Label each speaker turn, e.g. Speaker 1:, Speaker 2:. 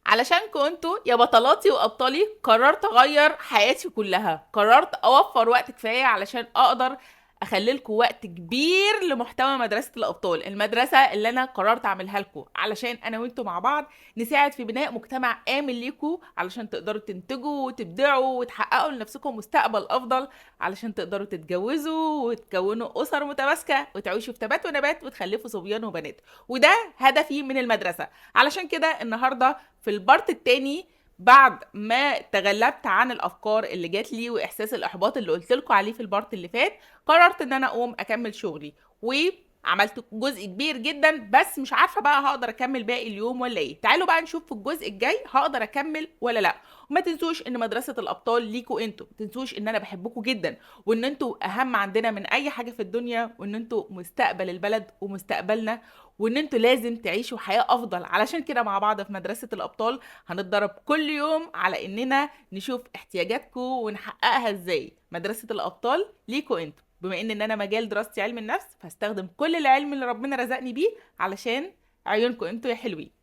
Speaker 1: علشان انتوا يا بطلاتي وابطالي قررت اغير حياتي كلها، قررت اوفر وقت كفاية علشان اقدر اخلي لكم وقت كبير لمحتوى مدرسه الابطال، المدرسة اللي انا قررت اعملها لكم علشان انا وانتوا مع بعض نساعد في بناء مجتمع امن ليكم، علشان تقدروا تنتجوا وتبدعوا وتحققوا لنفسكم مستقبل افضل، علشان تقدروا تتجوزوا وتكونوا اسر متماسكة وتعيشوا في تبات ونبات وتخلفوا صبيان وبنات. وده هدفي من المدرسة. علشان كده النهارده في ال part التاني بعد ما تغلبت عن الافكار اللي جات لي واحساس الاحباط اللي قلت لكم عليه في ال part اللي فات، قررت ان انا اقوم اكمل شغلي، وعملت جزء كبير جدا، بس مش عارفه بقى هقدر اكمل باقي اليوم ولا ايه. تعالوا بقى نشوف في الجزء الجاي هقدر اكمل ولا لا. وما تنسوش ان مدرسه الابطال ليكوا انتوا، ما تنسوش ان انا بحبكم جدا، وان انتوا اهم عندنا من اي حاجة في الدنيا، وان انتوا مستقبل البلد ومستقبلنا، وان انتوا لازم تعيشوا حياة افضل. علشان كده مع بعض في مدرسه الابطال هنتدرب كل يوم على اننا نشوف احتياجاتكم ونحققها ازاي. مدرسه الابطال ليكوا انتوا. بما ان انا مجال دراستي علم النفس، فهستخدم كل العلم اللي ربنا رزقني بيه علشان عيونكم انتوا يا حلوين.